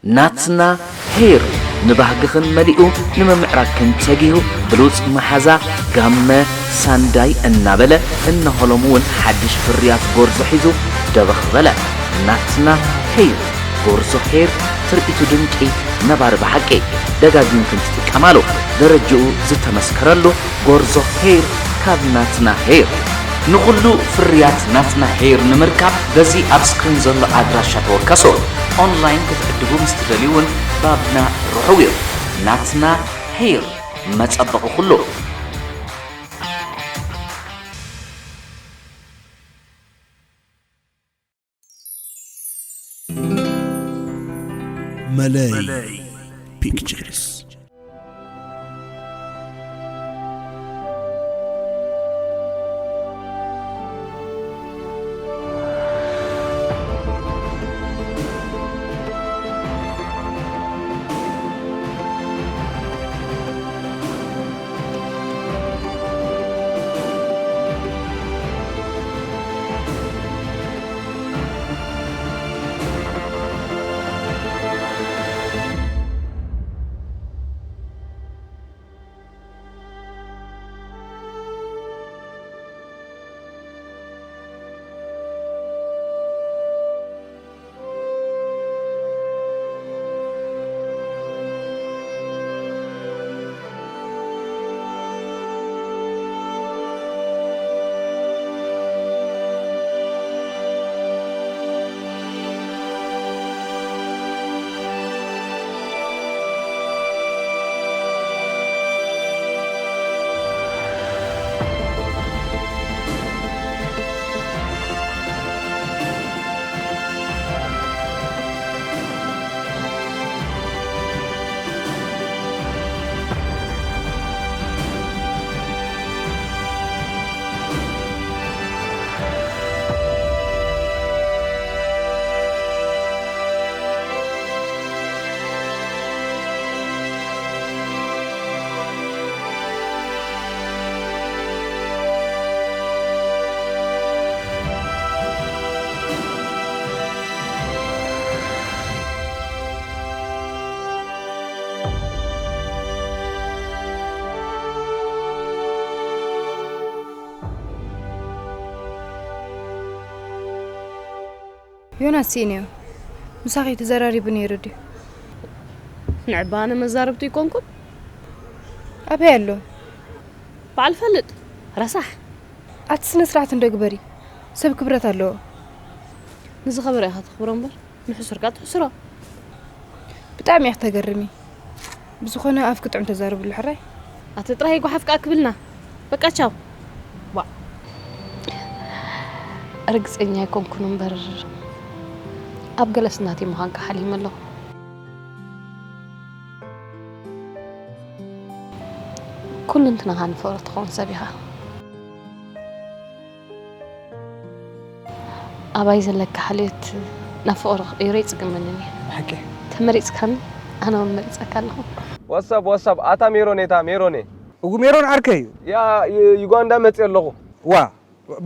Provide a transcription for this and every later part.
ናትና ሄር ንባህግኽን መሊኡ ንምምዕራግክን ተጊሁ ብሉጽ መሓዛ ጋመ ሳንዳይ እናበለ እነሆ ሎም እውን ሓድሽ ፍርያት ጎርዞ ሒዙ ደበኽ በለ። ናትና ሄር ጎርዞ ሄር ትርኢቱ ድንቂ ነባሪ ብሓቂ ደጋጊምክን ትጥቀማሉ ደረጅኡ ዝተመስከረሉ ጎርዞ ሄር ካብ ናትና ሄር። ንኹሉ ፍርያት ናትና ሄር ንምርካብ በዚ ኣብ ስክሪን ዘሎ ኣድራሻ ተወከሱ። ኦንላይን ክትዕድጉ ምስ ትደልዩ እውን ባብና ርሑው እዩ። ናትና ሄር መጸበቒ ኩሉ። መለይ ፒክቸርስ። ዮናስ ስኢነዮ። ምሳኺ ተዘራሪቡ ነይሩ ድዩ? ንዕባ ኣነ መዛረብቱ ይኮንኩን። ኣበይ ኣሎ? በዓል ፈልጥ። ረሳሕ። ኣቲ ስነ ስርዓት እንዶ ግበሪ። ሰብ ክብረት ኣለዎ። ንዝኸበረ ኢኻ ተኽብሮ እምበር ንሕሱርካ ትሕስሮ። ብጣዕሚ ኢኺ ተገርሚ። ብዝኾነ ኣፍኪ ጥዑም ተዛረብሉ ሕራይ። ኣቲ ጥራይ ጓሓፍ ከኣ ክብልና። በቃ ቻው። ዋ። ርግጸኛ ኣይኮንኩን እምበር ኣብ ገለስ ናተይ ምዃንካ ሓሊመ ኣለኹ። ኩልንትናኻ ንፍቕሪ ትኸውን ሰብ ኢኻ። ኣባይ ዘለካ ሓልዮት ናብ ፍቕሪ ክቕይሮ ይጽግመንን እዩ። ብሓቂ? ተመሪጽካኒ፣ ኣነ እውን መሪጸካ ኣለኹ። ዋትሳፕ፣ ዋትሳፕ፣ ኣታ ሜሮን እታ ሜሮን እየ። እጉ ሜሮን ዓርከይ እዩ። ያ፣ ዩ-፣ ዩጋንዳ መጽእ ኣለኹ። ዋ፣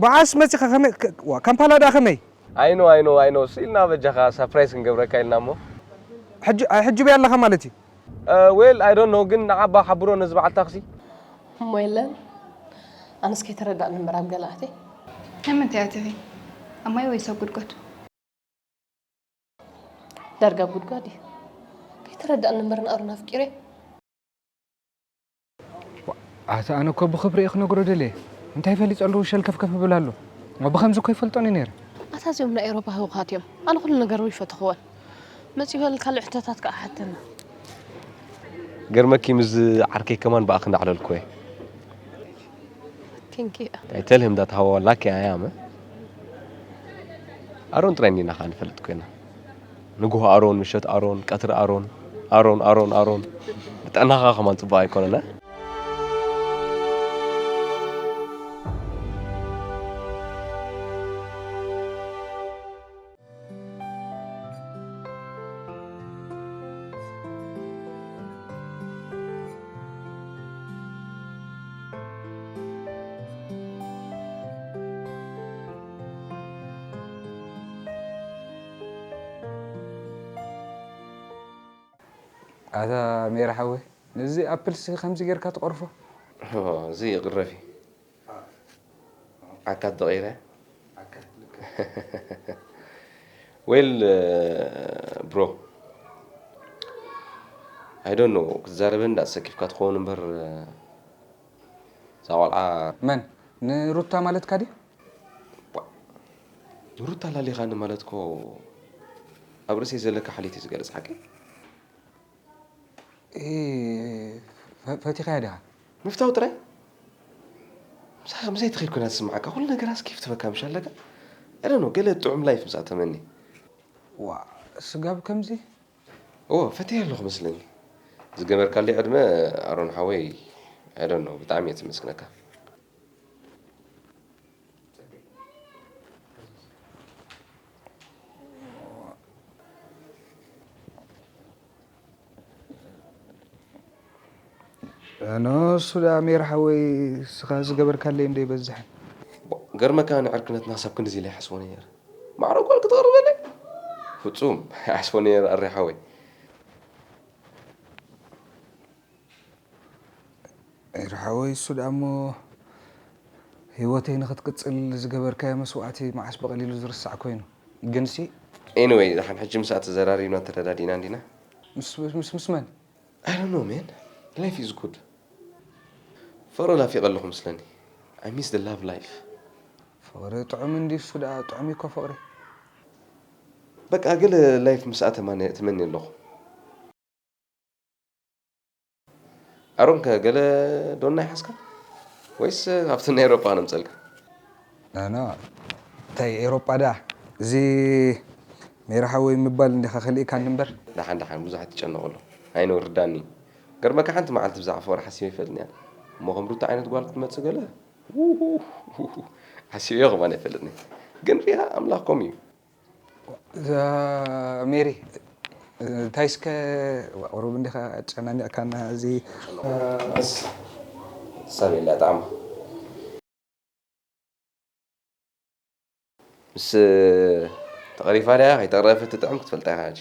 ብዓስ መጺኻ ከመይ፣ ከ-፣ ዋ፣ ካምፓላ ደኣ ከመይ? ኣይኖ፣ ኣይኖ፣ ኣይኖ፣ ስኢልና በጃኻ ሳፕራይዝ ክንገብረካ ኢልና እሞ። ሕጂ፣ ኣይ፣ ሕጂ በይ ኣለኻ ማለት እዩ? እ፣ ዌል፣ ኣይ ዶንት ኖ፣ ግን ንዓባ ሓብሮ ነዚ በዓል ታክሲ። እሞ የለን፣ ኣነስ ከይተረዳእኒ እምበር ኣብ ገለ ኣትየ። ንምንታይ ኣቲኺ? ኣብ ማይ ወይስ ኣብ ጉድጓድ? ዳርጋ ኣብ ጉድጓድ እዩ። ከይተረዳእኒ እምበር ንኣሮን ኣፍቂረ። ኣታ ኣነ እኮ ብኽብሪ እየ ክነግሮ ደልየ። እንታይ ፈሊጠሉ ሸልከፍከፍ ይብል ኣሎ? ብኸምዚ እኮ ይፈልጦን እዩ ነይረ። ኣታ እዚኦም ናይ ኤውሮፓ ህውኻት እዮም። ኣነ ኩሉ ነገር ይፈተኽዎን። መጺኡ በል ካልእ ሕቶታት ከኣ ሓተና። ገርመኪ ምስ ዓርከይ ከማን ብኣኺ እንዳዕለልኩ እየ። Thank you. I tell him that how lucky I am. ኣሮን ጥራይ እንዲና ኸዓ ንፈልጥ ኮይና። ንግሆ ኣሮን፣ ምሸት ኣሮን፣ ቀትሪ ኣሮን፣ ኣሮን፣ ኣሮን፣ ኣሮን። ንጥዕናኻ ከማን ጽቡቕ ኣይኮነን፣ እ? ኣታ ሜራ ሓወይ፣ ነዚ ኣፕልሲ ከምዚ ጌርካ ትቐርፎ? ኦ፣ እዚ ይቕረፍ እዩ። ዓካት ተቐይረ? ዌል፣ ብሮ፣ ኣይ ዶንት ኖ፣ ክትዛረበ እንዳተሰኪፍካ ትኸውን እምበር፣ እዛ ቆልዓ መን? ንሩታ ማለትካ ድዩ? ቧ፣ ንሩታ ላሊኻኒ ማለት እኮ ኣብ ርእሰይ ዘለካ ሓልዮት እዩ ዝገልጽ፣ ሓቀይ? እ፣ ፈ-፣ ፈቲኻያ ዲኻ? ምፍታው ጥራይ? ምሳኻ ምሳይ ተኸይድኩ ኢና ዝስምዓካ፣ ኩሉ ነገራት ስኪፍ ትበካ ምሽ ኣለካ? I don't know፣ ገለ ጥዑም ላይፍ ምስኣ ተመኒ። ዋ፣ ስጋብ ከምዚ? እዎ፣ ፈትየ ኣለኹ መስለኒ። ዝገበርካለይ ዕድመ ኣሮን ሓወይ፣ I don't know፣ ብጣዕሚ እየ ዘመስግነካ። ኖ፣ እሱ ደኣ ሜር ሓወይ፣ እስኻ ዝገበርካለይ እንዶ ይበዝሕን። ቦ-፣ ገርመካ ንዕርክነትና ክሳብ ክንድዚ ኢለ ይሓስቦ ነይረ። ማዕረ ጓል ክትቐርበለይ? ፍጹም፣ ይሓስቦ ነይረ ኣሬ ሓወይ። ኤረ ሓወይ፣ እሱ ደኣ እሞ ህይወተይ ንኽትቅጽል ዝገበርካዮ መስዋእቲ መዓስ ብቐሊሉ ዝርሳዕ ኮይኑ። ግንሲ ኤኒወይ፣ ደሓን ሕጂ ምስኣ ተዘራሪብና ተረዳዲእና እንዲና። ምስ፣ ምስ፣ ምስ፣ ምስ መን? I don't know, man. Life is good. ፍቕሪ ናፊቐ ኣለኹ መስለኒ። I miss the love life. ፍቕሪ ጥዑም እንዲ እሱ ደኣ ጥዑም እዩ እኮ ፍቕሪ። በቃ ገለ ላይፍ ምስኣ ተማነ-፣ ትመኒ ኣለኹ። ኣሮን ከ ገለ ዶና ይሓዝካ? ወይስ ኣብቲ ናይ ኤውሮጳ ነምጸልካ? ኖ፣ ኖ። እንታይ ኤውሮጳ ደኣ? እዚ ሜራ ሓወይ ምባል እንዲኻ ከሊእካኒ እምበር። ደሓን፣ ደሓን፣ ብዙሕ ኣይትጨነቐሉ። ኣይነውርዳኒ። ገርመካ ሓንቲ መዓልቲ ብዛዕባ ፍቕሪ ሓሲበ ይፈልጥኒ እያ። እሞ ከም ሩታ ዓይነት ጓል ክትመጽእ ገለ? ውሁሁሁ። ሓሲበዮ ከማን ኣይፈልጥኒ። ግን ሪኣ ኣምላኽ ከምኡ እዩ። እዛ ሜሪ፣ እንታይ እስከ ቁሩብ እንዲኻ ኣጨናኒቕካና፣ እዚ እስ፣ ሳብ የላ ጣዕማ። ምስ ተቐሪፋ ድያ ከይተቐረፈት ትጥዕም ክትፈልጣ ኢኻ ሕጂ።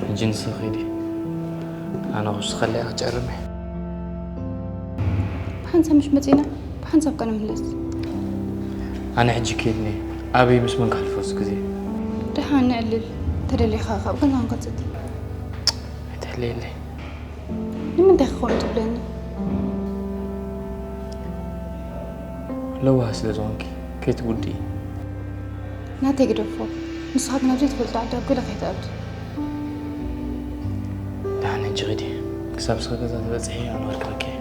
ሕጂ ንስኺ ኪዲ። ኣነ ክውስኸለይ ክጨርም እየ። ብሓንሳብ ምሽ መጺና፣ ብሓንሳብ ከ ንምለስ። ኣነ ሕጂ ኪድኒ ኣበይ ምስ መን ከሕልፎ እዚ ግዜ? ደሓን ነዕልል፣ ተደሊኻ ካብ ገዛ ክንከጽት። ኣይትሕልየለይ። ንምንታይ ክኸውን ትብለኒ? ለዋህ ስለ ዝኾንኪ ከይትጉድኢ። ናተይ ግደፎ። ንስኻ ግን ኣብ ዘይትፈልጦ ዓዲ ኣብ ገለ ከይትኣቱ። ደሓን ሕጂ ኺዲ። ክሳብ እስኻ ገዛ ትበጽሒ ኣነ ክልክለኪ እየ።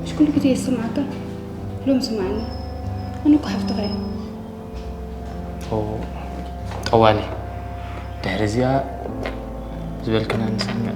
ምሽ ኩሉ ግዜ ይስምዓካ? ሎም ስምዓኒ። ኣነ እኮ ሓፍትኻ እየ። ኦ፣ ጠዋሊ። ድሕሪ እዚኣ ዝበልክና ንሰምዕ።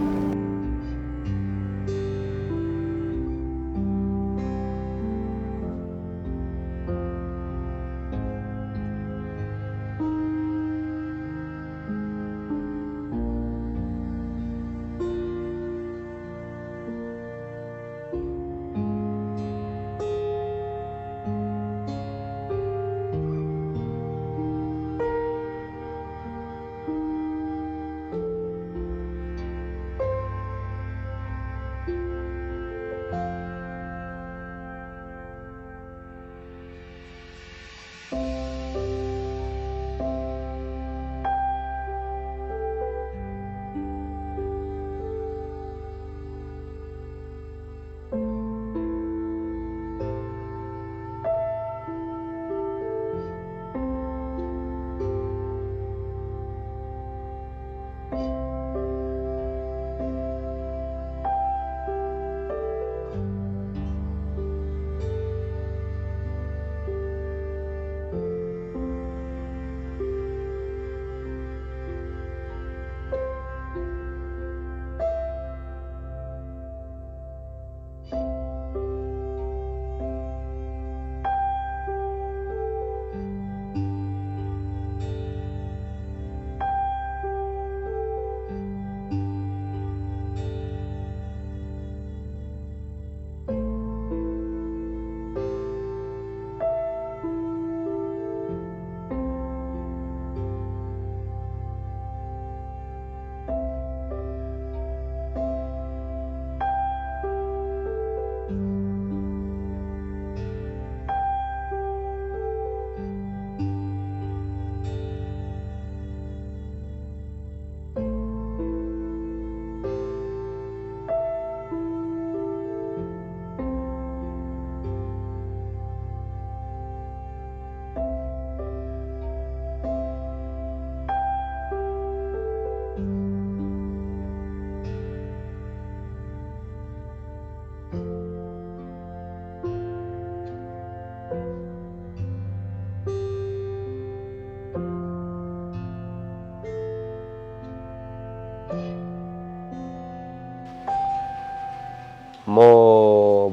እሞ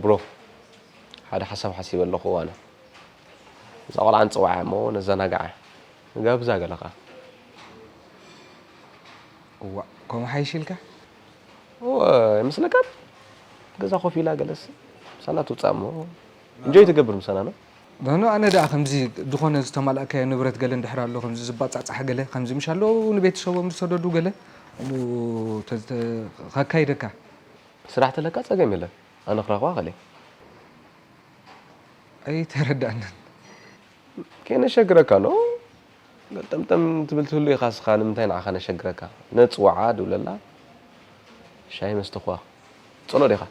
ብሮ፣ ሓደ ሓሳብ ሓሲበ ኣለኹ ኣነ። እዛ ቆልዓ ንጽውዓ እሞ ነዘናግዓ። ንጋብዛ ገለ ኸኣ። እዋእ፣ ከምኡ ሓይሽ ኢልካ? እወ፣ ኣይመስለካን? ገዛ ኮፍ ኢላ ገለስ ምሳና ትውጻእ እሞ እንጆይ ትገብር ምሳና ነው። ኖኖ፣ ኣነ ደኣ ከምዚ ዝኾነ ዝተማልኣካዮ ንብረት ገለ እንድሕር ኣሎ፣ ከምዚ ዝባጻጻሕ ገለ፣ ከምዚ ምሽ ኣለዉ ንቤተሰቦም ዝሰደዱ ገለ፣ እሞ ተ-፣ ተ-፣ ከካይደካ። ስራሕ ተለካ ጸገም የለን። ኣነ ክረኽባ ከለ። ኣይተረዳእንን። ከነሸግረካ ነው። ገልጠምጠም ትብል ትህሉ ኢኻ እስኻ፣ ንምንታይ ንዓኻ ነሸግረካ? ነጽውዓ ድውለላ። ሻሂ መስተ ኳ። ጸሎ ዲኻ?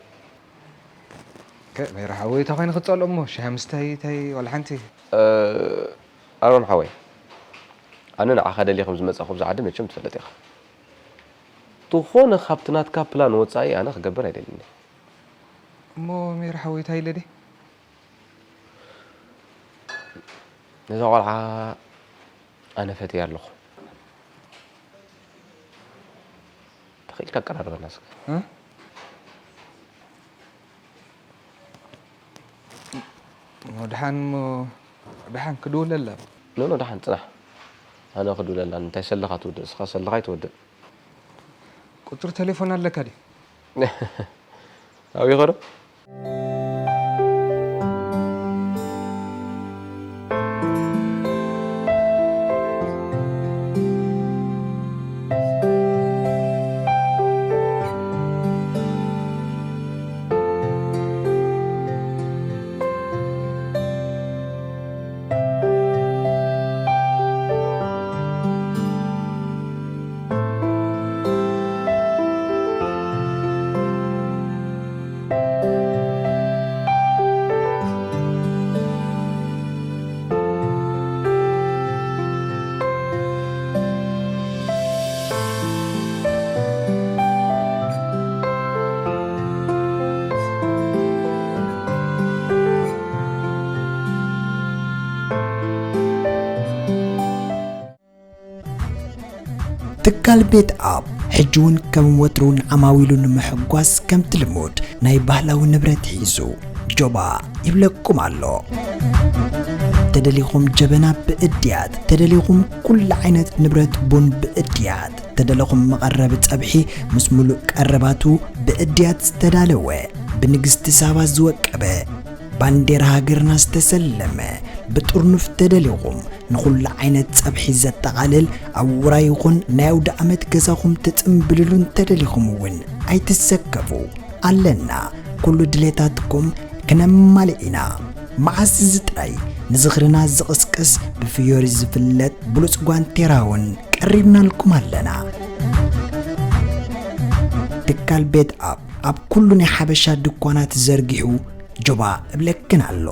ከ-፣ ሜራ ሓወይ፣ እንታይ ኮይኑ ክጸልኦ እሞ? ሻሂ ምስታይ፣ እንታይ፣ ዋላ ሓንቲ? እ፣ ኣሮን ሓወይ፣ ኣነ ንዓኻ ደልየ ከም ዝመጻኹ ብዛ ዓዲ መቸም ትፈልጥ ኢኻ። ዝኾነ ካብቲ ናትካ ፕላን ወጻኢ ኣነ ክገብር ኣይደልን። እሞ ሜራ ሓወይ፣ እንታይ ኢለ ድየ? ነዛ ቆልዓ ኣነ ፈትያ ኣለኹ። ተኽኢልካ ኣቀራርበና እስከ። እ? እሞ ደሓን፣ እሞ ደሓን ክድውለላ። ኖ፣ ኖ፣ ደሓን ጽናሕ። ኣነ ክድውለላ፣ እንታይ ሰለኻ ትወድእ? እስኻ ሰለኻ ኣይትወድእ። ቁጽሪ ቴሌፎን ኣለካ ድዩ? ኣብይ ኸዶ? ትካል ቤት ኣፕ ሕጂ እውን ከም ወትሩ ንዓማዊሉ ንምሕጓስ ከምቲ ልሙድ ናይ ባህላዊ ንብረት ሒዙ ጆባ ይብለኩም ኣሎ። ተደሊኹም ጀበና ብእድያት፣ ተደሊኹም ኩሉ ዓይነት ንብረት ቡን ብእድያት፣ ተደለኹም መቐረቢ ጸብሒ ምስ ሙሉእ ቀረባቱ ብእድያት ዝተዳለወ፣ ብንግስቲ ሳባ ዝወቀበ፣ ባንዴራ ሃገርና ዝተሰለመ፣ ብጥርኑፍ ተደሊኹም ንኹሉ ዓይነት ጸብሒ ዘጠቓልል፣ ኣብ ውራይ ይኹን ናይ ኣውደ ዓመት ገዛኹም ትጽምብልሉ እንተደሊኹም እውን ኣይትሰከፉ። ኣለና፣ ኩሉ ድሌታትኩም ክነማልእ ኢና። መዓስ እዚ ጥራይ ንዝኽርና ዝቕስቅስ ብፍዮሪ ዝፍለጥ ብሉጽ ጓንቴራ እውን ቀሪብናልኩም ኣለና። ትካል ቤት ኣፕ ኣብ ኩሉ ናይ ሓበሻ ድኳናት ዘርጊሑ ጆባ እብለክን ኣሎ።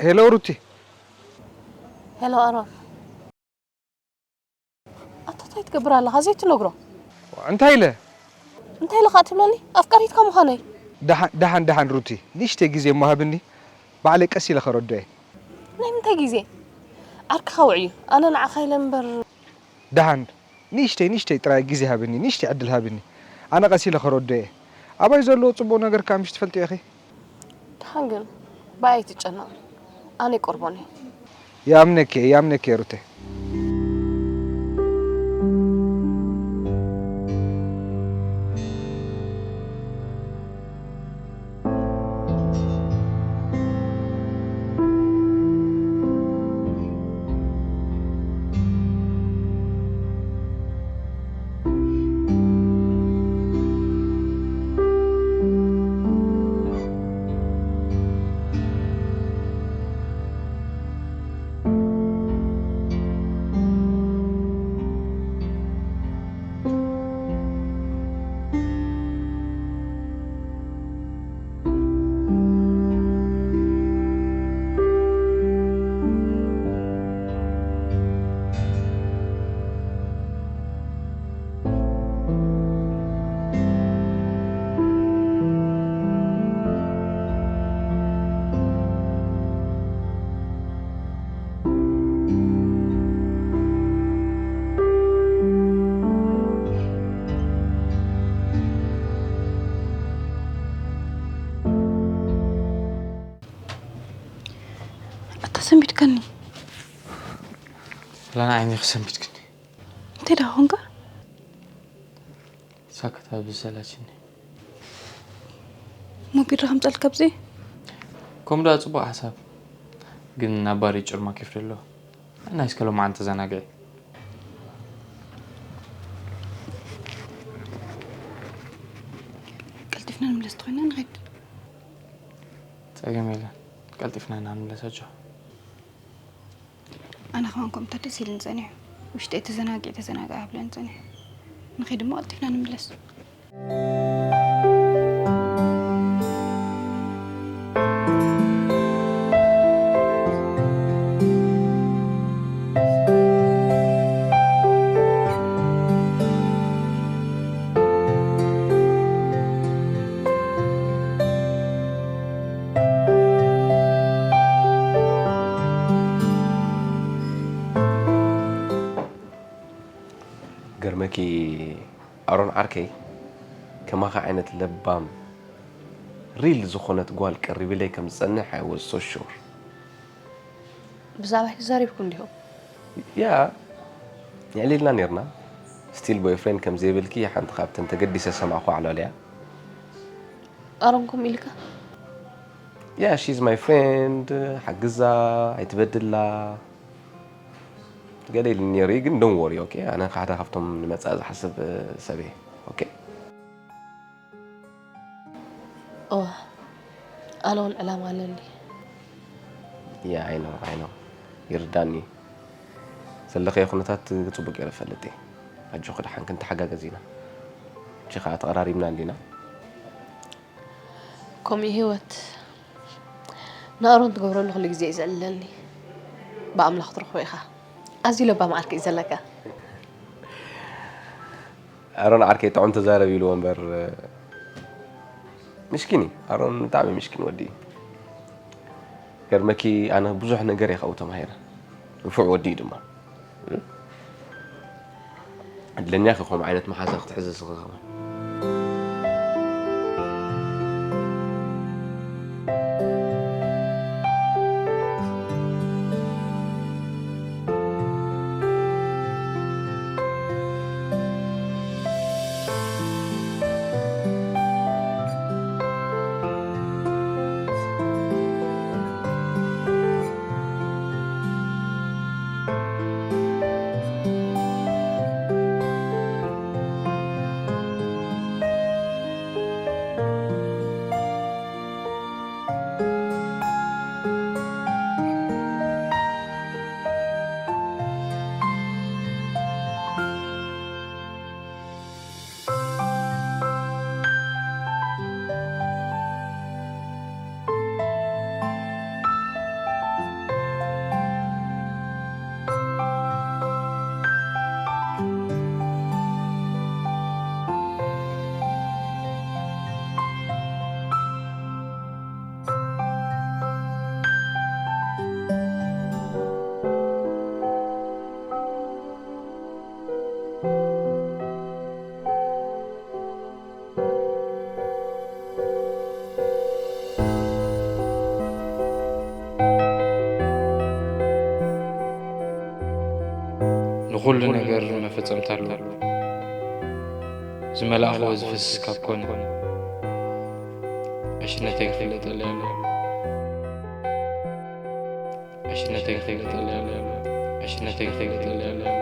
ሄሎ ሩቲ። ሄሎ ኣሮን፣ ኣታ እንታይ ትገብር ኣለኻ ዘይትነግሮ? እንታይ ኢለ? እንታይ ኢለ ኸኣ ትብለኒ? ኣፍቃሪትካ ምዃነይ። ደሓን ደሓን ደሓን ሩቲ፣ ንእሽተይ ግዜ እሞ ሃብኒ፣ ባዕለይ ቀስ ኢለ ከረድኦ እየ። ናይ ምንታይ ግዜ? ዓርክኻ ውዕዩ፣ ኣነ ንዓኻ ኢለ እምበር። ደሓን ንእሽተይ ንእሽተይ ጥራይ ግዜ ሃብኒ፣ ንእሽተይ ዕድል ሃብኒ፣ ኣነ ቀስ ኢለ ከረድኦ እየ። ኣባይ ዘለዎ ጽቡቕ ነገር ከኣ ምሽ ትፈልጥዮ ኢኺ። ደሓን ግን ብኣይ ኣይትጨነቕ፣ ኣነ ይቆርቦን እየ። ይኣምነኪ እየ፣ ይኣምነኪ እየ ሩተይ። ኣታ ሰንቢድካኒ። ላና ዓይኒ ክሰንቢድክኒ። እንታይ ደኣ ኾንካ? ሳክታ ብሰላችኒ። ሞቢል ከምፀልካ ብዚ ከምኡ ደኣ ፅቡቕ ሓሳብ ግን ናብ ባር ጭርማ ኬፍ ደሎ ናይ እስከ ሎማዓንቲ ተዘናግዒ። ቀልጢፍና ንምለስ ተኾይና ንኸይድ። ፀገም የለን ቀልጢፍና ኢና ንምለስ ኣጆ። ኣነ ከማን ከምታ ደስ ኢልን ፀኒሑ ውሽጠይ ተዘናጊ ተዘናጋ ኣብለን ፀኒሑ። ንኸይድ እሞ ቀልጢፍና ንምለስ። ገርመኪ ኣሮን ዓርከይ ከማኻ ዓይነት ለባም ሪል ዝኾነት ጓል ቀሪብለይ ከም ዝጸንሕ I was so sure። ብዛዕባይ ተዛሪብኩም ዲኹም? ያ የዕሊልና ኔርና። ስቲል ቦይፍሬንድ ከም ዘይብልኪ ሓንቲ ካብተን ተገዲሰ ሰማዕኩ ዓሏል እያ። ኣሮን ከምኡ ኢልካ? Yeah, she's my friend. ሓግዛ ኣይትበድላ። ገለ ኢሉ ነይሩ ግን don't worry okay ኣነ ሓደ ካብቶም ንመጻኢ ዝሓስብ ሰብ እየ okay እዋ ኣነ እውን ዕላማ ኣለኒ። yeah I know I know ይርዳኒ ዘለኸዮ ኩነታት ጽቡቅ ገይረ ፈልጥ እየ ኣጆኺ ደሓን ክንተሓጋገዝ ኢና እቺ ከዓ ተቐራሪብና እንዲና ከምኡ ህይወት ንኣሮን ትገብረሉ ኩሉ ግዜ እዩ ዘዕልለኒ። ብኣምላኽ ትረኽቦ ኢኻ። ኣዝዩ ለባም ዓርኪ እዩ ዘለካ። ኣሮን ዓርከይ ጥዑም ተዛረብ ኢልዎ እምበር ምስኪን እዩ ኣሮን ብጣዕሚ ምስኪን ወዲ እዩ ገርመኪ ኣነ ብዙሕ ነገር እየ ካብኡ ተማሂረ ንፉዕ ወዲ እዩ ድማ እድለኛ ኢኺ ከምኡ ዓይነት መሓዛ ክትሕዚ ስኺ ከማን ኩሉ ነገር መፈጸምታ ኣለዎ። ዝመላእኽዎ ዝፈስስ ካብ ኮነ፣ ዕሽነተይ ክፍለጠለይ ኣለዎ። ዕሽነተይ ክፍለጠለይ ኣለዎ። ዕሽነተይ ክፍለጠለይ ኣለዎ።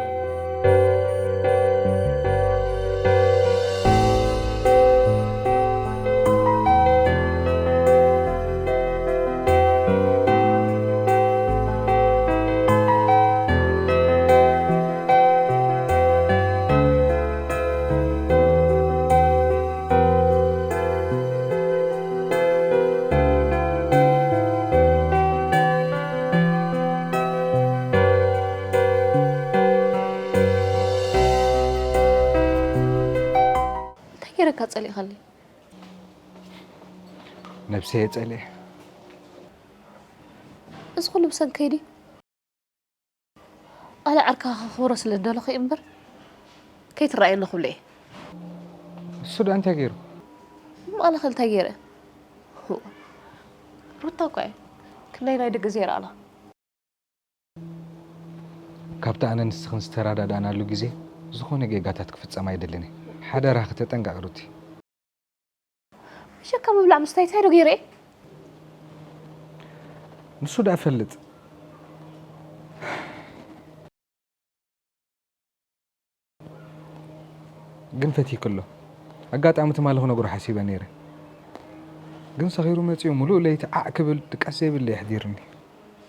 እንታይ ገይረካ ጸሊእኻኒ? ነብሰይ እየ ጸሊኤ። እዚ ኩሉ ብሰንከይ ድዩ? ኣነ ዓርክኻ ከኽብሮ ስለ ዝደለኹ እየ እምበር፣ ከይትረኣየኒ ክብሎ እየ። እሱ ደኣ እንታይ ገይሩ? እሞ ኣነ ኸ እንታይ ገይረ? ሩታ እኮ እየ። ክንደይ ናይ ደገ ዘይረኣና። ካብቲ ኣነ ንስኽን ዝተረዳዳእናሉ ግዜ ዝኾነ ጌጋታት ክፍጸም ኣይደልን እየ። ሓደራኺ ተጠንቀቒ ሩቲ። ምሸካ ምብላዕ ምስታይ እንታይ ዶ ገይረ እየ? ንሱ ደኣ ፈልጥ። ግን ፈቲክሎ። ኣጋጣሚ ትማሊ ክነግሮ ሓሲበ ነይረ። ግን ሰኺሩ መጺኡ ምሉእ ለይቲ ዓዕ ክብል ድቃስ ዘይብሉ የሕዲርኒ።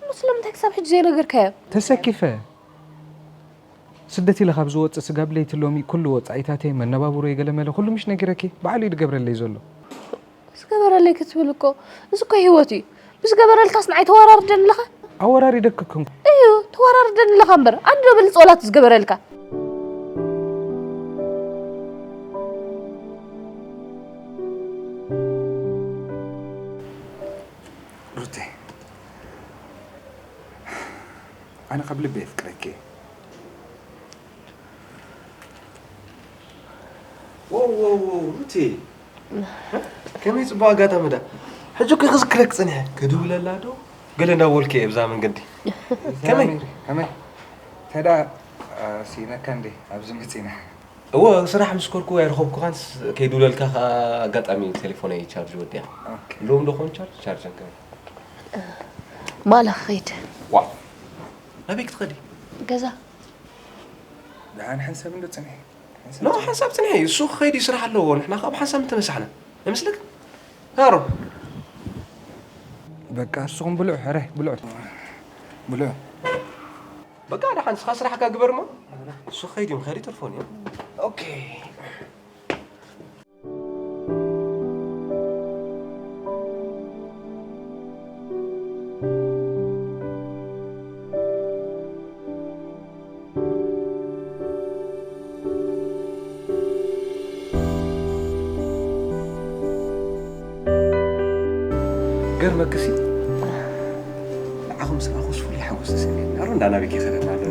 እሞ ስለምንታይ ክሳብ ሕጂ ዘይነገርካዮ? ተሰኪፈ። ስደት ኢለ ካብ ዝወጽእ ስጋብ ለይቲ ሎሚ ኩሉ ወጻኢታተይ፣ መነባብሮይ፣ ገለመለ ኩሉ ምሽ ነጊረኪ፣ ባዕሉ እዩ ዝገብረለይ ዘሎ። ዝገበረለይ ክትብል እኮ፣ እዚ እኮ ህይወት እዩ። ብዝገበረልካስ ንዓይ ተወራርደኒ ኣለኻ? ኣወራሪደክኩም። እዩ፣ ተወራርደኒ ኣለኻ እምበር፣ ኣነ ዶ በልጽ ወላ እቲ ዝገበረልካ? ሩቴ፣ ኣነ ካብ ልቢ የፍቅረኪ። ዋው፣ ዋው፣ ዋው፣ ሩቴ። ከመይ ጽቡቕ ኣጋጣሚ ዳ። ሕጂ እኮ ክዝክረክ ጸኒሐ። ክድውለላ ዶ? ገለ እንዳበልኩ እየ ብዛ መንገዲ። ከመይ? ከመይ? እንታይ ደኣ፣ አ፣ ሲኢነካ እንዴ? ኣብዚ መጺና። እወ፣ ስራሕ ምስ ከድኩ ኣይረኸብኩኻንስ፣ ከይድውለልካ ከኣ ኣጋጣሚ ቴሌፎነይ ቻርጅ ወዲኣ። ኦኬ። ሎም ዶ ኾን ቻርጅ? ቻርጅ እንከ። ማላ ክኸይድ። ዋ። ናበይ ክትኸዲ? ገዛ። ደሓን ሓንሳብ እንዶ ጽንሒ። ሓንሳብ ኖ፣ ጽንሒ። ሓንሳብ ጽንሒ። እሱ ክኸይድ እዩ፣ ስራሕ ኣለዎ። ንሕና ከኣ ብሓንሳብ ምተመሳሕና። ኣይመስለክን? ሃሮ። በቃ፣ ንስኹም ብልዑ፣ ሕረ፣ ብልዑ። ብልዑ። በቃ፣ ደሓን ንስኻ ስራሕካ ግበር እሞ። እሱ ክኸይድ እዩ፣ ምኽያድ ይተርፎን እዩ። ኦኬ። ገርመክሲ፣ ንዓኹም ምስ ረኣኹስ ፍሉይ ሓጎስ ተሰምየኒ። ኣሮ እንዳ ናበይ ከይኸደና ኣሎ።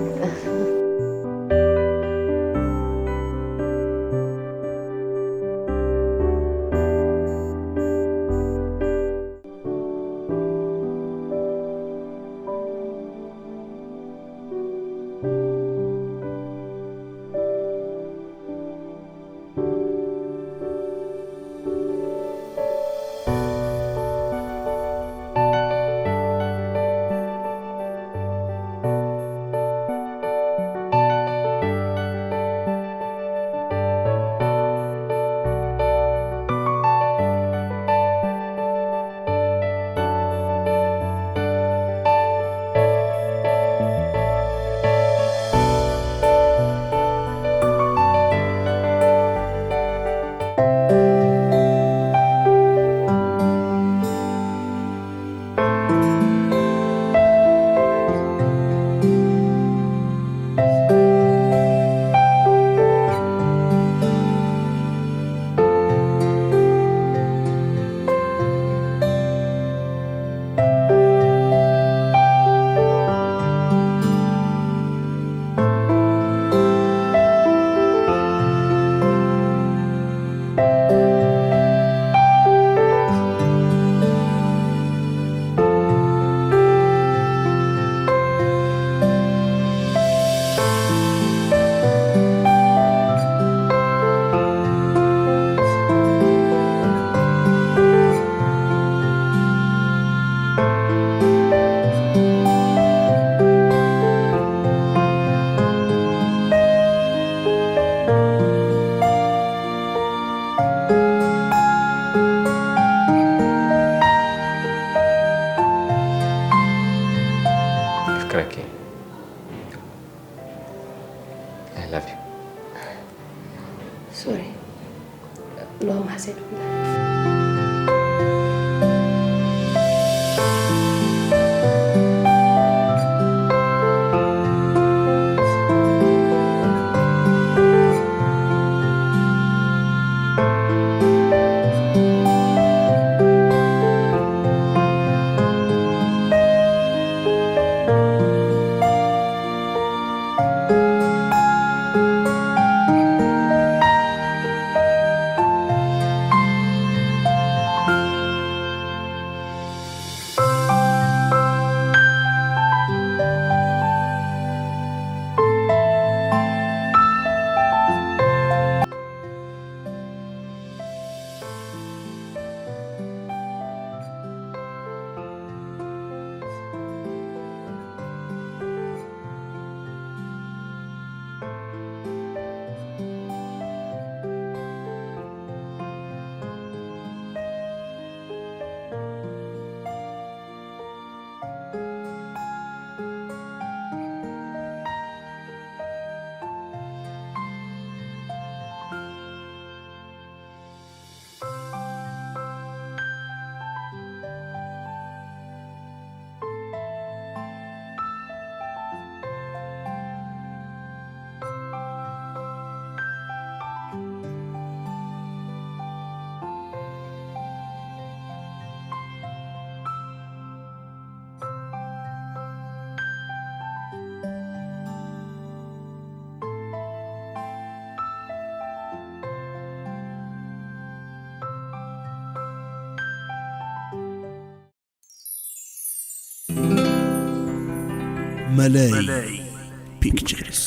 መለይ ፒክቸርስ።